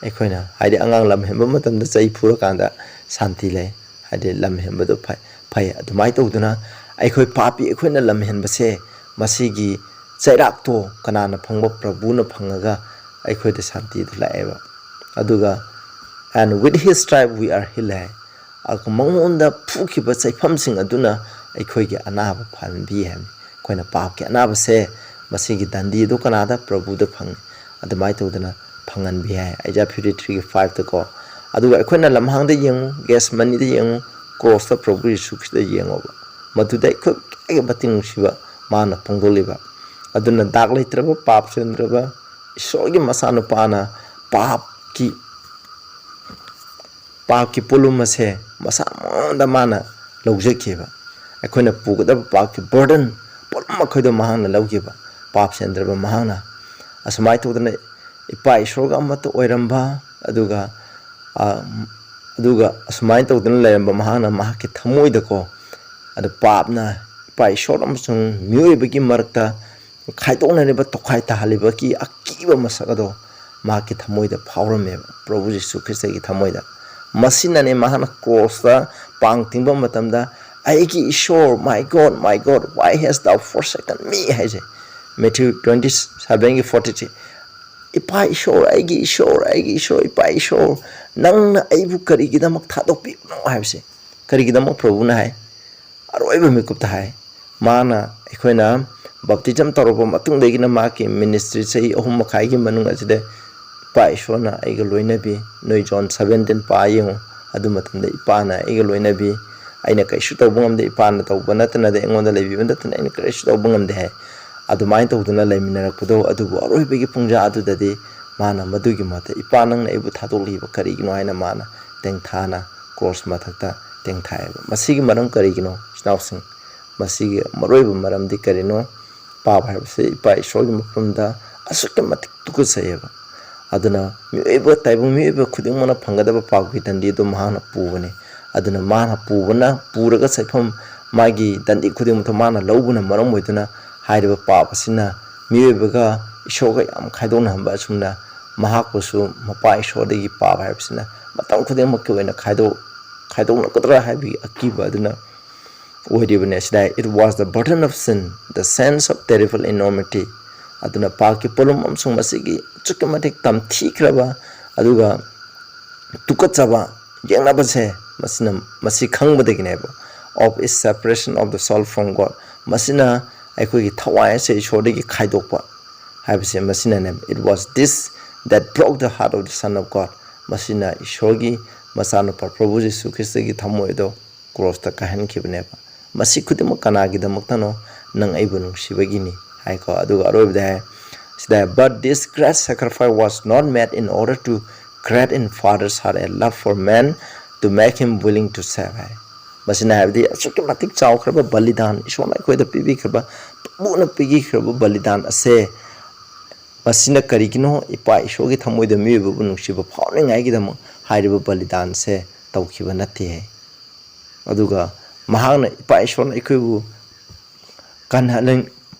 ꯑꯩꯈꯣꯏꯅ, ꯍꯥꯏꯗꯤ, ꯑꯉꯥꯡ ꯂꯝ ꯍꯦꯟꯕ ꯃꯇꯝꯗ ꯆꯩ ꯐꯨꯔꯀꯥꯟꯗ ꯁꯥꯟꯇꯤ ꯂꯩ, ꯍꯥꯏꯗꯤ, ꯂꯝ ꯍꯦꯟꯕꯗꯣ ꯐꯩ꯫ ꯐꯩ꯫ ꯑꯗꯨꯃꯥꯏꯅ ꯇꯧꯗꯅ ꯑꯩꯈꯣꯏ ꯄꯥꯄꯤ ꯑꯩꯈꯣꯏꯅ ꯂꯝ ꯍꯦꯟꯕꯁꯦ, ꯃꯁꯤꯒꯤ ꯆꯩꯔꯥꯛꯇꯣ ꯀꯅꯥꯅ ꯐꯪꯕ? ꯄ꯭ꯔꯚꯨꯅ ꯐꯪꯉꯒ ꯑꯩꯈꯣꯏꯗ ꯁꯥꯟꯇꯤꯗꯨ ꯂꯥꯛꯑꯦꯕ꯫ ꯑꯗꯨꯒ, "And with his stripe we are healed" ꯍꯥꯏ꯫ ꯑꯗꯨꯒ ꯃꯉꯣꯟꯗ ꯐꯨꯈꯤꯕ ꯆꯩꯐꯝꯁꯤꯡ ꯑꯗꯨꯅ ꯑꯩꯈꯣꯏꯒꯤ ꯑꯅꯥꯕ ꯐꯍꯟꯕꯤ ꯍꯥꯏꯕꯅꯤ꯫ ꯑꯩꯈꯣꯏꯅ ꯄꯥꯞꯀꯤ ꯑꯅꯥꯕꯁꯦ, ꯃꯁꯤꯒꯤ ꯗꯟꯗꯤ ꯑꯗꯨ ꯀꯅꯥꯗ? ꯄ꯭ꯔꯚꯨꯗ ꯐꯪꯉꯤ꯫ ꯑꯗꯨꯃꯥꯏꯅ ꯇꯧꯗꯅ ꯐꯪꯍꯟꯕ ꯌꯥꯏ, ꯑꯥꯏꯖꯥꯌꯥ ꯐꯤꯐꯇꯤ ꯊ꯭ꯔꯤꯒꯤ ꯐꯥꯏꯚꯇꯀꯣ꯫ ꯑꯗꯨꯒ ꯑꯩꯈꯣꯏꯅ ꯂꯝꯍꯥꯡꯗ ꯌꯦꯡꯉꯨ, ꯒꯦꯠꯁꯦꯃꯅꯤꯗ ꯌꯦꯡꯉꯨ, ꯀ꯭ꯔꯣꯁꯇ ꯄ꯭ꯔꯚꯨ ꯌꯤꯁꯨ ꯈ꯭ꯔꯤꯁꯇ ꯌꯦꯡꯉꯣꯕ꯫ ꯃꯗꯨꯗ ꯑꯩꯈꯣꯏ ꯀꯌꯥꯒꯤ ꯃꯇꯤꯛ ꯅꯨꯡꯁꯤꯕ ꯃꯥꯅ ꯐꯣꯡꯗꯣꯛꯂꯤꯕ꯫ ꯑꯗꯨꯅ ꯗꯥꯛ ꯂꯩꯇ꯭ꯔꯕ, ꯄꯥꯞ ꯆꯦꯟꯗ꯭ꯔꯕ ꯏꯁꯣꯔꯒꯤ ꯃꯆꯥꯅꯨꯄꯥꯅ ꯄꯥꯞꯀꯤ, ꯄꯥꯞꯀꯤ ꯄꯣꯠꯂꯨꯝ ꯑꯁꯦ ꯃꯁꯥ ꯃꯉꯣꯟꯗ ꯃꯥꯅ ꯂꯧꯖꯈꯤꯕ꯫ ꯑꯩꯈꯣꯏꯅ ꯄꯨꯒꯗꯕ ꯄꯥꯞꯀꯤ ꯕꯔꯗꯟ ꯄꯨꯝꯅꯃꯛ ꯑꯩꯈꯣꯏꯗ ꯃꯍꯥꯛꯅ ꯂꯧꯈꯤꯕ, ꯄꯥꯞ ꯆꯦꯟꯗ꯭ꯔꯕ ꯃꯍꯥꯛꯅ꯫ ꯑꯁꯨꯃꯥꯏꯅ ꯇꯧꯗꯅ ꯏꯄꯥ ꯏꯁꯣꯔꯒ ꯑꯃꯠꯇ ꯑꯣꯏꯔꯝꯕ, ꯑꯗꯨꯒ, ꯑ, ꯑꯗꯨꯒ ꯑꯁꯨꯃꯥꯏꯅ ꯇꯧꯗꯅ ꯂꯩꯔꯝꯕ ꯃꯍꯥꯛꯅ ꯃꯍꯥꯛꯀꯤ ꯊꯃꯣꯏꯗꯀꯣ, ꯑꯗꯨ ꯄꯥꯞꯅ ꯏꯄꯥ ꯏꯁꯣꯔ ꯑꯃꯁꯨꯡ ꯃꯤꯑꯣꯏꯕꯒꯤ ꯃꯔꯛꯇ ꯈꯥꯏꯗꯣꯛꯅꯔꯤꯕ, ꯇꯣꯈꯥꯏ ꯇꯥꯍꯜꯂꯤꯕꯒꯤ ꯑꯀꯤꯕ ꯃꯁꯛ ꯑꯗꯣ ꯃꯍꯥꯛꯀꯤ ꯊꯃꯣꯏꯗ ꯐꯥꯎꯔꯝꯃꯦꯕ, ꯄ꯭ꯔꯚꯨ ꯖꯤꯁꯨ ꯈ꯭ꯔꯤꯁꯇꯒꯤ ꯊꯃꯣꯏꯗ꯫ ꯃꯁꯤꯅꯅꯦ ꯃꯍꯥꯛꯅ ꯀ꯭ꯔꯣꯁꯇ ꯄꯥꯡ ꯇꯤꯡꯕ ꯃꯇꯝꯗ, "ꯑꯩꯒꯤ ꯏꯁꯣꯔ, my God, my God, why hast thou forsaken me?" ꯍꯥꯏꯁꯦ꯫ ꯃꯦꯊ꯭ꯌꯨ ꯇ꯭ꯋꯦꯟꯇꯤ ꯁꯚꯦꯟꯒꯤ ꯐꯣꯔꯇꯤ ꯊ꯭ꯔꯤ꯫ "ꯏꯄꯥ ꯏꯁꯣꯔ, ꯑꯩꯒꯤ ꯏꯁꯣꯔ, ꯑꯩꯒꯤ ꯏꯁꯣꯔ, ꯏꯄꯥ ꯏꯁꯣꯔ, ꯅꯪꯅ ꯑꯩꯕꯨ ꯀꯔꯤꯒꯤꯗꯃꯛ ꯊꯥꯗꯣꯛꯄꯤꯕꯅꯣ?" ꯍꯥꯏꯕꯁꯦ꯫ ꯀꯔꯤꯒꯤꯗꯃꯛ ꯄ꯭ꯔꯚꯨꯅ ꯍꯥꯏ? ꯑꯔꯣꯏꯕ ꯃꯤꯀꯨꯞꯇ ꯍꯥꯏ꯫ ꯃꯥꯅ, ꯑꯩꯈꯣꯏꯅ ꯕꯞꯇꯤꯖꯝ ꯇꯧꯔꯕ ꯃꯇꯨꯡꯗꯒꯤꯅ ꯃꯍꯥꯛꯀꯤ ꯃꯤꯅꯤꯁꯇ꯭ꯔꯤ ꯆꯍꯤ ꯑꯍꯨꯝ ꯃꯈꯥꯏꯒꯤ ꯃꯅꯨꯡ ꯑꯁꯤꯗ ꯏꯄꯥ ꯏꯁꯣꯔꯅ ꯑꯩꯒ ꯂꯣꯏꯅꯕꯤ꯫ ꯅꯣꯏ ꯖꯣꯟ ꯁꯕꯦꯟꯇꯤꯟ ꯄꯥ ꯌꯦꯡꯉꯨ꯫ ꯑꯗꯨ ꯃꯇꯝꯗ ꯏꯄꯥꯅ ꯑꯩꯒ ꯂꯣꯏꯅꯕꯤ꯫ ꯑꯩꯅ ꯀꯔꯤꯁꯨ ꯇꯧꯕ ꯉꯝꯗꯦ, ꯏꯄꯥꯅ ꯇꯧꯕ ꯅꯠꯇꯅꯗꯤ, ꯑꯩꯉꯣꯟꯗ ꯂꯩꯕꯤꯕ ꯅꯠꯇꯅ ꯑꯩꯅ ꯀꯔꯤꯁꯨ ꯇꯧꯕ ꯉꯝꯗꯦ ꯍꯥꯏ꯫ ꯑꯗꯨꯃꯥꯏꯅ ꯇꯧꯗꯅ ꯂꯩꯃꯤꯟꯅꯔꯛꯄꯗꯣ, ꯑꯗꯨꯕꯨ ꯑꯔꯣꯏꯕꯒꯤ ꯄꯨꯡꯖꯥ ꯑꯗꯨꯗꯗꯤ ꯃꯥꯅ ꯃꯗꯨꯒꯤ ꯃꯍꯨꯠꯇ, "ꯏꯄꯥ, ꯅꯪꯅ ꯑꯩꯕꯨ ꯊꯥꯗꯣꯛꯂꯤꯕ ꯀꯔꯤꯒꯤꯅꯣ?" ꯍꯥꯏꯅ ꯃꯥꯅ ꯇꯦꯡꯊꯥꯅ ꯀ꯭ꯔꯣꯁ ꯃꯊꯛꯇ ꯇꯦꯡꯊꯥꯏꯑꯕ꯫ ꯃꯁꯤꯒꯤ ꯃꯔꯝ ꯀꯔꯤꯒꯤꯅꯣ, ꯏꯆꯤꯟ ꯏꯅꯥꯎꯁꯤꯡ? ꯃꯁꯤꯒꯤ ꯃꯔꯨꯑꯣꯏꯕ ꯃꯔꯝꯗꯤ ꯀꯔꯤꯅꯣ? ꯄꯥꯞ ꯍꯥꯏꯕꯁꯤ ꯏꯄꯥ ꯏꯁꯣꯔꯒꯤ ꯃꯐꯝꯗ ꯑꯁꯨꯛꯀꯤ ꯃꯇꯤꯛ ꯇꯨꯀꯠꯆꯩꯑꯕ꯫ ꯑꯗꯨꯅ ꯃꯤꯑꯣꯏꯕ, ꯇꯥꯏꯕꯪ ꯃꯤꯑꯣꯏꯕ ꯈꯨꯗꯤꯡꯃꯛꯅ ꯐꯪꯒꯗꯕ ꯄꯥꯞꯀꯤ ꯗꯟꯗꯤ ꯑꯗꯨ ꯃꯍꯥꯛꯅ ꯄꯨꯕꯅꯤ꯫ ꯑꯗꯨꯅ ꯃꯥꯅ ꯄꯨꯕꯅ, ꯄꯨꯔꯒ ꯆꯠꯐꯝ, ꯃꯥꯒꯤ ꯗꯟꯗꯤ ꯈꯨꯗꯤꯡꯃꯛꯇ ꯃꯥꯅ ꯂꯧꯕꯅ ꯃꯔꯝ ꯑꯣꯏꯗꯨꯅ ꯍꯥꯏꯔꯤꯕ ꯄꯥꯞ ꯑꯁꯤꯅ ꯃꯤꯑꯣꯏꯕꯒ ꯏꯁꯣꯔꯒ ꯌꯥꯝ ꯈꯥꯏꯗꯣꯛꯅꯍꯟꯕ ꯑꯁꯨꯝꯅ ꯃꯍꯥꯛꯄꯨꯁꯨ ꯃꯄꯥ ꯏꯁꯣꯔꯗꯒꯤ ꯄꯥꯞ ꯍꯥꯏꯕꯁꯤꯅ ꯃꯇꯝ ꯈꯨꯗꯤꯡꯃꯛꯀꯤ ꯑꯣꯏꯅ ꯈꯥꯏꯗꯣꯛ-, ꯈꯥꯏꯗꯣꯛꯅꯒꯗ꯭ꯔꯥ ꯍꯥꯏꯕꯒꯤ ꯑꯀꯤꯕ ꯑꯗꯨꯅ ꯑꯣꯏꯔꯤꯕꯅꯤ꯫ ꯑꯁꯤꯗ "It was the burden of sin, the sense of terrible enormity." ꯑꯗꯨꯅ ꯄꯥꯞꯀꯤ ꯄꯣꯠꯂꯨꯝ ꯑꯃꯁꯨꯡ ꯃꯁꯤꯒꯤ ꯑꯁꯨꯛꯀꯤ ꯃꯇꯤꯛ ꯇꯝꯊꯤꯈ꯭ꯔꯕ ꯑꯗꯨꯒ ꯇꯨꯀꯠꯆꯕ ꯌꯦꯛꯅꯕꯁꯦ, ꯃꯁꯤꯅ, ꯃꯁꯤ ꯈꯪꯕꯗꯒꯤꯅꯦꯕ, "of its separation of the soul from God." ꯃꯁꯤꯅ ꯑꯩꯈꯣꯏꯒꯤ ꯊꯋꯥꯏ ꯑꯁꯦ ꯏꯁꯣꯔꯗꯒꯤ ꯈꯥꯏꯗꯣꯛꯄ ꯍꯥꯏꯕꯁꯦ ꯃꯁꯤꯅꯅꯦꯕ꯫ "It was this that broke the heart of the Son of God." ꯃꯁꯤꯅ ꯏꯁꯣꯔꯒꯤ ꯃꯆꯥꯅꯨꯄꯥ ꯄ꯭ꯔꯚꯨ ꯖꯤꯁꯨ ꯈ꯭ꯔꯤꯁꯇꯒꯤ ꯊꯃꯣꯏ ꯑꯗꯣ ꯀ꯭ꯔꯣꯁꯇ ꯀꯥꯏꯍꯟꯈꯤꯕꯅꯦꯕ꯫ ꯃꯁꯤ ꯈꯨꯗꯤꯡꯃꯛ ꯀꯅꯥꯒꯤꯗꯃꯛꯇꯅꯣ? ꯅꯪ ꯑꯩꯕꯨ ꯅꯨꯡꯁꯤꯕꯒꯤꯅꯤ ꯍꯥꯏꯀꯣ꯫ ꯑꯗꯨꯒ ꯑꯔꯣꯏꯕꯗ ꯍꯥꯏ ꯁꯤꯗ, "But this great sacrifice was not made in order to create in Father's heart a love for man to make him willing to save" ꯍꯥꯏ꯫ ꯃꯁꯤꯅ ꯍꯥꯏꯕꯗꯤ ꯑꯁꯨꯛꯀꯤ ꯃꯇꯤꯛ ꯆꯥꯎꯈ꯭ꯔꯕ ꯕꯂꯤꯗꯥꯟ, ꯏꯁꯣꯔꯅ ꯑꯩꯈꯣꯏꯗ ꯄꯤꯕꯤꯈ꯭ꯔꯕ, ꯄꯨꯛꯅ ꯄꯤꯕꯤꯈ꯭ꯔꯕ ꯕꯂꯤꯗꯥꯟ ꯑꯁꯦ, ꯃꯁꯤꯅ ꯀꯔꯤꯒꯤꯅꯣ? ꯏꯄꯥ ꯏꯁꯣꯔꯒꯤ ꯊꯃꯣꯏꯗ ꯃꯤꯑꯣꯏꯕꯕꯨ ꯅꯨꯡꯁꯤꯕ ꯐꯥꯎꯅꯤꯡꯉꯥꯏꯒꯤꯗꯃꯛ ꯍꯥꯏꯔꯤꯕ ꯕꯂꯤꯗꯥꯟꯁꯦ ꯇꯧꯈꯤꯕ ꯅꯠꯇꯦ꯫ ꯑꯗꯨꯒ ꯃꯍꯥꯛꯅ, ꯏꯄꯥ ꯏꯁꯣꯔꯅ ꯑꯩꯈꯣꯏꯕꯨ ꯀꯟꯍꯜꯂ-,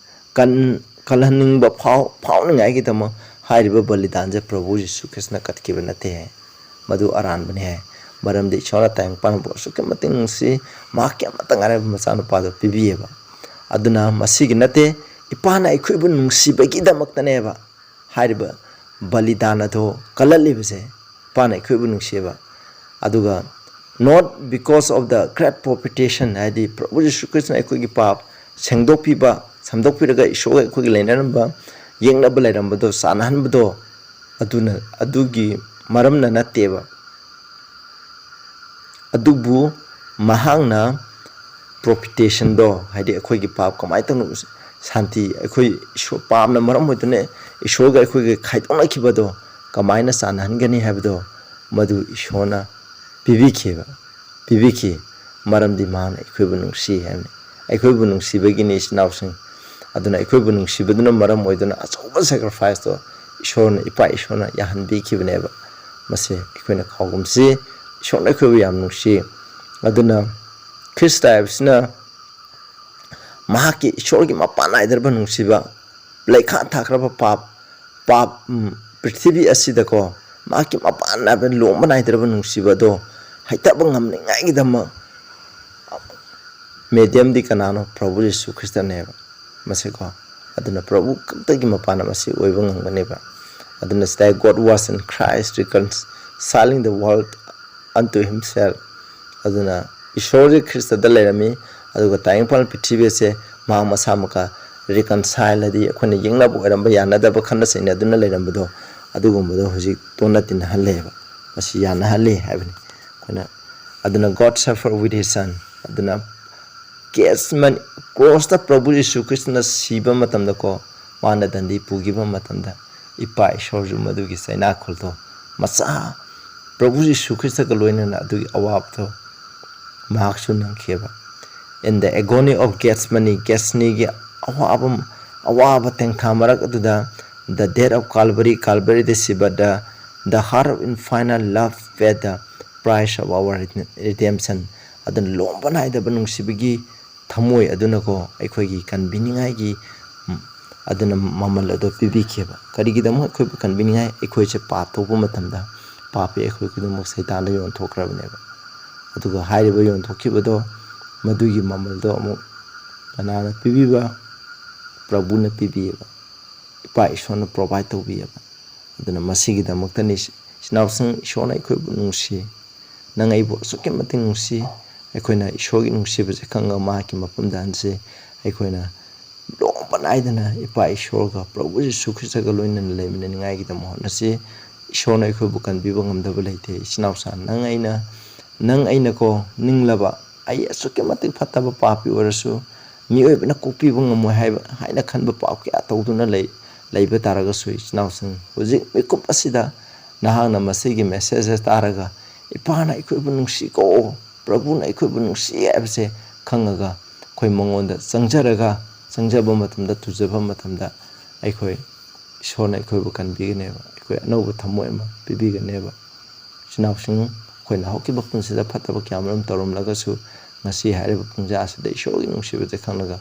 ꯀꯟ-, ꯀꯜꯍꯟꯅꯤꯡꯕ ꯐꯥꯎ-, ꯐꯥꯎꯅꯤꯡꯉꯥꯏꯒꯤꯗꯃꯛ ꯍꯥꯏꯔꯤꯕ ꯕꯂꯤꯗꯥꯟꯁꯦ ꯄ꯭ꯔꯚꯨ ꯖꯤꯁꯨ ꯈ꯭ꯔꯤꯁꯅ ꯀꯠꯈꯤꯕ ꯅꯠꯇꯦ ꯍꯥꯏ꯫ ꯃꯗꯨ ꯑꯔꯥꯟꯕꯅꯤ ꯍꯥꯏ꯫ ꯃꯔꯝꯗꯤ ꯏꯁꯣꯔꯅ ꯇꯥꯏꯕꯪꯄꯥꯟꯕꯨ ꯑꯁꯨꯛꯀꯤ ꯃꯇꯤꯛ ꯅꯨꯡꯁꯤ, ꯃꯍꯥꯛꯀꯤ ꯑꯃꯠꯇ ꯉꯥꯏꯔꯕ ꯃꯆꯥꯅꯨꯄꯥꯗꯨ ꯄꯤꯕꯤꯌꯦꯕ꯫ ꯑꯗꯨꯅ ꯃꯁꯤꯒꯤ ꯅꯠꯇꯦ, ꯏꯄꯥꯅ ꯑꯩꯈꯣꯏꯕꯨ ꯅꯨꯡꯁꯤꯕꯒꯤꯗꯃꯛꯇꯅꯦꯕ ꯍꯥꯏꯔꯤꯕ ꯕꯂꯤꯗꯥꯟ ꯑꯗꯣ ꯀꯜꯂꯛꯂꯤꯕꯁꯦ ꯏꯄꯥꯅ ꯑꯩꯈꯣꯏꯕꯨ ꯅꯨꯡꯁꯤꯕ꯫ ꯑꯗꯨꯒ not because of the great propitiation, ꯍꯥꯏꯗꯤ ꯄ꯭ꯔꯚꯨ ꯖꯤꯁꯨ ꯈ꯭ꯔꯤꯁꯇꯅ ꯑꯩꯈꯣꯏꯒꯤ ꯄꯥꯞ ꯁꯦꯡꯗꯣꯛꯄꯤꯕ, ꯁꯦꯝꯗꯣꯛꯄꯤꯔꯒ ꯏꯁꯣꯔꯒ ꯑꯩꯈꯣꯏꯒꯤ ꯂꯩꯅꯔꯝꯕ, ꯌꯦꯛꯅꯕ ꯂꯩꯔꯝꯕꯗꯣ ꯆꯥꯟꯅꯍꯟꯕꯗꯣ, ꯑꯗꯨꯅ, ꯑꯗꯨꯒꯤ ꯃꯔꯝꯅ ꯅꯠꯇꯦꯕ꯫ ꯑꯗꯨꯕꯨ ꯃꯍꯥꯛꯅ ꯄ꯭ꯔꯣꯄꯤꯇꯦꯁꯟꯗꯣ, ꯍꯥꯏꯗꯤ ꯑꯩꯈꯣꯏꯒꯤ ꯄꯥꯞ ꯀꯃꯥꯏꯅ ꯇꯧꯅ ꯁꯥꯟꯇꯤ, ꯑꯩꯈꯣꯏ ꯏꯁꯣꯔ, ꯄꯥꯞꯅ ꯃꯔꯝ ꯑꯣꯏꯗꯨꯅ ꯏꯁꯣꯔꯒ ꯑꯩꯈꯣꯏꯒ ꯈꯥꯏꯗꯣꯛꯅꯈꯤꯕꯗꯣ ꯀꯃꯥꯏꯅ ꯆꯥꯟꯅꯍꯟꯒꯅꯤ ꯍꯥꯏꯕꯗꯣ, ꯃꯗꯨ ꯏꯁꯣꯔꯅ ꯄꯤꯕꯤꯈꯤꯕ, ꯄꯤꯕꯤꯈꯤ꯫ ꯃꯔꯝꯗꯤ ꯃꯍꯥꯛꯅ ꯑꯩꯈꯣꯏꯕꯨ ꯅꯨꯡꯁꯤ ꯍꯥꯏꯕꯅꯤ꯫ ꯑꯩꯈꯣꯏꯕꯨ ꯅꯨꯡꯁꯤꯕꯒꯤꯅꯤ, ꯏꯆꯤꯟ ꯏꯅꯥꯎꯁꯤꯡ꯫ ꯑꯗꯨꯅ ꯑꯩꯈꯣꯏꯕꯨ ꯅꯨꯡꯁꯤꯕꯗꯨꯅ ꯃꯔꯝ ꯑꯣꯏꯗꯨꯅ ꯑꯆꯧꯕ ꯁꯦꯀ꯭ꯔꯤꯐꯥꯏꯁꯇꯣ ꯏꯁꯣꯔꯅ, ꯏꯄꯥ ꯏꯁꯣꯔꯅ ꯌꯥꯍꯟꯕꯤꯈꯤꯕꯅꯦꯕ꯫ ꯃꯁꯤ ꯑꯩꯈꯣꯏꯅ ꯀꯥꯎꯒꯨꯝꯁꯤ꯫ ꯏꯁꯣꯔꯅ ꯑꯩꯈꯣꯏꯕꯨ ꯌꯥꯝ ꯅꯨꯡꯁꯤ꯫ ꯑꯗꯨꯅ ꯈ꯭ꯔꯤꯁꯇ ꯍꯥꯏꯕꯁꯤꯅ ꯃꯍꯥꯛꯀꯤ ꯏꯁꯣꯔꯒꯤ ꯃꯄꯥꯟ ꯅꯥꯏꯗ꯭ꯔꯕ ꯅꯨꯡꯁꯤꯕ, ꯂꯩꯈꯥ ꯊꯥꯈ꯭ꯔꯕ ꯄꯥꯞ, ꯄꯥꯞ, ꯎꯝ, ꯄ꯭ꯔꯤꯊꯤꯕꯤ ꯑꯁꯤꯗꯀꯣ ꯃꯍꯥꯛꯀꯤ ꯃꯄꯥꯟ ꯅꯥꯏꯕ, ꯂꯣꯝꯕ ꯅꯥꯏꯗ꯭ꯔꯕ ꯅꯨꯡꯁꯤꯕ ꯑꯗꯣ ꯍꯩꯊꯕ ꯉꯝꯅꯤꯡꯉꯥꯏꯒꯤꯗꯃꯛ ꯃꯦꯗꯤꯌꯝꯗꯤ ꯀꯅꯥꯅꯣ? ꯄ꯭ꯔꯚꯨ ꯌꯤꯁꯨ ꯈ꯭ꯔꯤꯁꯇꯅꯦꯕ ꯃꯁꯤꯀꯣ꯫ ꯑꯗꯨꯅ ꯄ꯭ꯔꯚꯨ ꯈꯛꯇꯒꯤ ꯃꯄꯥꯟꯅ ꯃꯁꯤ ꯑꯣꯏꯕ ꯉꯝꯒꯅꯦꯕ꯫ ꯑꯗꯨꯅ ꯁꯤꯗ "God was in Christ, reconciling the world unto himself"꯫ ꯑꯗꯨꯅ ꯏꯁꯣꯔꯁꯦ ꯈ꯭ꯔꯤꯁꯇꯗ ꯂꯩꯔꯝꯃꯤ, ꯑꯗꯨꯒ ꯇꯥꯏꯕꯪꯄꯥꯟ ꯄ꯭ꯔꯤꯊꯤꯕꯤ ꯑꯁꯦ ꯃꯍꯥꯛ ꯃꯁꯥꯃꯛꯀ ꯔꯤꯀꯟꯁꯥꯏꯜ, ꯍꯥꯏꯗꯤ ꯑꯩꯈꯣꯏꯅ ꯌꯦꯛꯅꯕ ꯑꯣꯏꯔꯝꯕ, ꯌꯥꯅꯗꯕ, ꯈꯠꯅ ꯆꯩꯅꯗꯨꯅ ꯂꯩꯔꯝꯕꯗꯣ, ꯑꯗꯨꯒꯨꯝꯕꯗꯣ ꯍꯧꯖꯤꯛ ꯇꯣꯟꯅ ꯇꯤꯟꯅꯍꯜꯂꯦꯕ꯫ ꯃꯁꯤ ꯌꯥꯅꯍꯜꯂꯦ ꯍꯥꯏꯕꯅꯤ ꯑꯩꯈꯣꯏꯅ꯫ ꯑꯗꯨꯅ "God suffered with his son"꯫ ꯑꯗꯨꯅ ꯒꯦꯠꯁꯃꯅꯤ, ꯀ꯭ꯔꯣꯁꯇ ꯄ꯭ꯔꯚꯨ ꯌꯤꯁꯨ ꯈ꯭ꯔꯤꯁꯇꯅ ꯁꯤꯕ ꯃꯇꯝꯗꯀꯣ, ꯃꯥꯅ ꯗꯟꯗꯤ ꯄꯨꯈꯤꯕ ꯃꯇꯝꯗ, ꯏꯄꯥ ꯏꯁꯣꯔꯁꯨ ꯃꯗꯨꯒꯤ ꯆꯩꯅꯥꯈꯨꯜꯗꯣ, ꯃꯆꯥ ꯄ꯭ꯔꯚꯨ ꯌꯤꯁꯨ ꯈ꯭ꯔꯤꯁꯇꯒ ꯂꯣꯏꯅꯅ ꯑꯗꯨꯒꯤ ꯑꯋꯥꯕꯗꯣ ꯃꯍꯥꯛꯁꯨ ꯅꯪꯈꯤꯑꯕ꯫ "In the agony of Gethsemane", ꯒꯦꯠꯁꯅꯤꯒꯤ ꯑꯋꯥꯕ, ꯑꯋꯥꯕ ꯇꯦꯡꯊꯥ ꯃꯔꯛ ꯑꯗꯨꯗ, "the death of Calvary", ꯀꯥꯜꯕꯔꯤꯗ ꯁꯤꯕꯗ, "the heart of infinite love paid the price of our redemption", ꯑꯗꯨꯅ ꯂꯣꯝꯕ ꯅꯥꯏꯗꯕ ꯅꯨꯡꯁꯤꯕꯒꯤ ꯊꯃꯣꯏ ꯑꯗꯨꯅꯀꯣ ꯑꯩꯈꯣꯏꯒꯤ ꯀꯟꯕꯤꯅꯤꯡꯉꯥꯏꯒꯤ, ꯎꯝ, ꯑꯗꯨꯅ ꯃꯃꯜ ꯑꯗꯨ ꯄꯤꯕꯤꯈꯤꯕ꯫ ꯀꯔꯤꯒꯤꯗꯃꯛ ꯑꯩꯈꯣꯏꯕꯨ ꯀꯟꯕꯤꯅꯤꯡꯉꯥꯏ? ꯑꯩꯈꯣꯏꯁꯦ ꯄꯥꯞ ꯇꯧꯕ ꯃꯇꯝꯗ ꯄꯥꯄꯤ ꯑꯩꯈꯣꯏ ꯈꯨꯗꯤꯡꯃꯛ ꯁꯩꯇꯥꯟꯗ ꯌꯣꯟꯊꯣꯛꯈ꯭ꯔꯕꯅꯦꯕ꯫ ꯑꯗꯨꯒ ꯍꯥꯏꯔꯤꯕ ꯌꯣꯟꯊꯣꯛꯈꯤꯕꯗꯣ, ꯃꯗꯨꯒꯤ ꯃꯃꯜꯗꯣ ꯑꯃꯨꯛ ꯀꯅꯥꯅ ꯄꯤꯕꯤꯕ? ꯄ꯭ꯔꯚꯨꯅ ꯄꯤꯕꯤꯌꯦꯕ꯫ ꯏꯄꯥ ꯏꯁꯣꯔꯅ ꯄ꯭ꯔꯣꯚꯥꯏꯠ ꯇꯧꯕꯤꯌꯦꯕ꯫ ꯑꯗꯨꯅ ꯃꯁꯤꯒꯤꯗꯃꯛꯇꯅꯤ, ꯏꯆꯤꯟ ꯏꯅꯥꯎꯁꯤꯡ, ꯏꯁꯣꯔꯅ ꯑꯩꯈꯣꯏꯕꯨ ꯅꯨꯡꯁꯤ, ꯅꯪ ꯑꯩꯕꯨ ꯑꯁꯨꯛꯀꯤ ꯃꯇꯤꯛ ꯅꯨꯡꯁꯤ꯫ ꯑꯩꯈꯣꯏꯅ ꯏꯁꯣꯔꯒꯤ ꯅꯨꯡꯁꯤꯕꯁꯦ ꯈꯪꯉꯒ ꯃꯍꯥꯛꯀꯤ ꯃꯐꯝꯗ ꯍꯟꯁꯤ꯫ ꯑꯩꯈꯣꯏꯅ ꯂꯣꯝꯕ ꯅꯥꯏꯗꯅ ꯏꯄꯥ ꯏꯁꯣꯔꯒ ꯄ꯭ꯔꯚꯨ ꯖꯤꯁꯨ ꯈ꯭ꯔꯤꯁꯇꯒ ꯂꯣꯏꯅꯅ ꯂꯩꯃꯤꯟꯅꯅꯤꯡꯉꯥꯏꯒꯤꯗꯃꯛ ꯍꯣꯠꯅꯁꯤ꯫ ꯏꯁꯣꯔꯅ ꯑꯩꯈꯣꯏꯕꯨ ꯀꯟꯕꯤꯕ ꯉꯝꯗꯕ ꯂꯩꯇꯦ꯫ ꯏꯆꯤꯟ ꯏꯅꯥꯎꯁꯥ, ꯅꯪ ꯑꯩꯅ, ꯅꯪ ꯑꯩꯅꯀꯣ, ꯅꯤꯡꯂꯕ, ꯑꯩ ꯑꯁꯨꯛꯀꯤ ꯃꯇꯤꯛ ꯐꯠꯇꯕ ꯄꯥꯄꯤ ꯑꯣꯏꯔꯁꯨ, ꯃꯤꯑꯣꯏꯕꯅ ꯀꯣꯛꯄꯤꯕ ꯉꯝꯃꯣꯏ ꯍꯥꯏꯕ, ꯍꯥꯏꯅ ꯈꯟꯕ ꯄꯥꯞ ꯀꯌꯥ ꯇꯧꯗꯨꯅ ꯂꯩ, ꯂꯩꯕ ꯇꯥꯔꯒꯁꯨ, ꯏꯆꯤꯟ ꯏꯅꯥꯎꯁꯤꯡ, ꯍꯧꯖꯤꯛ ꯃꯤꯀꯨꯞ ꯑꯁꯤꯗ ꯅꯍꯥꯛꯅ ꯃꯁꯤꯒꯤ message ꯇꯥꯔꯒ, ꯏꯄꯥꯅ ꯑꯩꯈꯣꯏꯕꯨ ꯅꯨꯡꯁꯤꯀꯣ, ꯄ꯭ꯔꯚꯨꯅ ꯑꯩꯈꯣꯏꯕꯨ ꯅꯨꯡꯁꯤ ꯍꯥꯏꯕꯁꯦ ꯈꯪꯉꯒ, ꯑꯩꯈꯣꯏ ꯃꯉꯣꯟꯗ ꯆꯪꯖꯔꯒ, ꯆꯪꯖꯕ ꯃꯇꯝꯗ, ꯇꯨꯖꯕ ꯃꯇꯝꯗ, ꯑꯩꯈꯣꯏ, ꯏꯁꯣꯔꯅ ꯑꯩꯈꯣꯏꯕꯨ ꯀꯟꯕꯤꯒꯅꯦꯕ, ꯑꯩꯈꯣꯏ ꯑꯅꯧꯕ ꯊꯃꯣꯏ ꯑꯃ ꯄꯤꯕꯤꯒꯅꯦꯕ꯫ ꯏꯆꯤꯟ ꯏꯅꯥꯎꯁꯤꯡ, ꯑꯩꯈꯣꯏꯅ ꯍꯧꯈꯤꯕ ꯄꯨꯟꯁꯤꯗ ꯐꯠꯇꯕ ꯀꯌꯥ ꯃꯔꯨꯝ ꯇꯧꯔꯝꯂꯒꯁꯨ, ꯉꯁꯤ ꯍꯥꯏꯔꯤꯕ ꯄꯨꯡꯖꯥ ꯑꯁꯤꯗ ꯏꯁꯣꯔꯒꯤ ꯅꯨꯡꯁꯤꯕꯁꯦ ꯈꯪꯂꯒ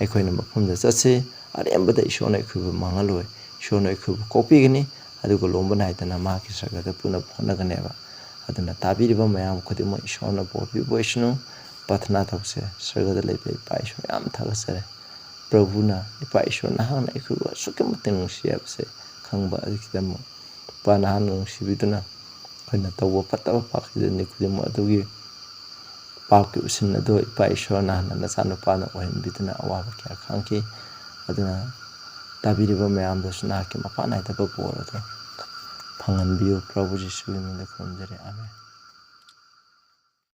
ꯑꯩꯈꯣꯏꯅ ꯃꯐꯝꯗ ꯆꯠꯁꯤ꯫ ꯑꯔꯦꯝꯕꯗ ꯏꯁꯣꯔꯅ ꯑꯩꯈꯣꯏꯕꯨ ꯃꯥꯡꯍꯜꯂꯣꯏ꯫ ꯏꯁꯣꯔꯅ ꯑꯩꯈꯣꯏꯕꯨ ꯀꯣꯛꯄꯤꯒꯅꯤ, ꯑꯗꯨꯒ ꯂꯣꯝꯕ ꯅꯥꯏꯗꯅ ꯃꯍꯥꯛꯀꯤ ꯁꯔꯒꯗ ꯄꯨꯅꯕ ꯍꯣꯠꯅꯒꯅꯦꯕ꯫ ꯑꯗꯨꯅ ꯇꯥꯕꯤꯔꯤꯕ ꯃꯌꯥꯝ ꯈꯨꯗꯤꯡꯃꯛ ꯏꯁꯣꯔꯅ ꯕꯣꯔ ꯄꯤꯕ ꯑꯣꯏꯁꯅꯨ꯫ ꯄ꯭ꯔꯥꯊꯅꯥ ꯇꯧꯁꯦ꯫ ꯁꯔꯒꯗ ꯂꯩꯕ ꯏꯄꯥ ꯏꯁꯣꯔ, ꯌꯥꯝ ꯊꯥꯒꯠꯆꯔꯤ꯫ ꯄ꯭ꯔꯚꯨꯅ, ꯏꯄꯥ ꯏꯁꯣꯔ, ꯅꯍꯥꯛꯅ ꯑꯩꯈꯣꯏꯕꯨ ꯑꯁꯨꯛꯀꯤ ꯃꯇꯤꯛ ꯅꯨꯡꯁꯤ ꯍꯥꯏꯕꯁꯦ ꯈꯪꯕ ꯑꯗꯨꯒꯤꯗꯃꯛ ꯏꯄꯥ ꯅꯍꯥꯛꯅ ꯅꯨꯡꯁꯤꯕꯤꯗꯨꯅ ꯑꯩꯈꯣꯏꯅ ꯇꯧꯕ ꯐꯠꯇꯕ ꯄꯥꯞꯀꯤ ꯈꯨꯗꯤꯡꯃꯛ ꯑꯗꯨꯒꯤ ꯄꯥꯞꯀꯤ ꯎꯁꯤꯟ ꯑꯗꯨ ꯏꯄꯥ ꯏꯁꯣꯔ ꯅꯍꯥꯛꯅ ꯅꯆꯥꯅꯨꯄꯥꯅ ꯑꯣꯏꯍꯟꯕꯤꯗꯨꯅ ꯑꯋꯥꯕ ꯀꯌꯥ ꯈꯥꯡꯈꯤ꯫ ꯑꯗꯨꯅ ꯇꯥꯕꯤꯔꯤꯕ ꯃꯌꯥꯝꯗꯁꯨ ꯅꯍꯥꯛꯀꯤ ꯃꯄꯥ ꯅꯥꯏꯗꯕ ꯕꯣꯔ ꯑꯗꯨ ꯐꯪꯍꯟꯕꯤꯌꯨ꯫ ꯄ꯭ꯔꯚꯨ ꯖꯤꯁꯨꯒꯤ ꯃꯤꯡꯗ ꯈꯨꯔꯨꯝꯖꯔꯤ꯫ ꯑꯥꯃꯦꯟ꯫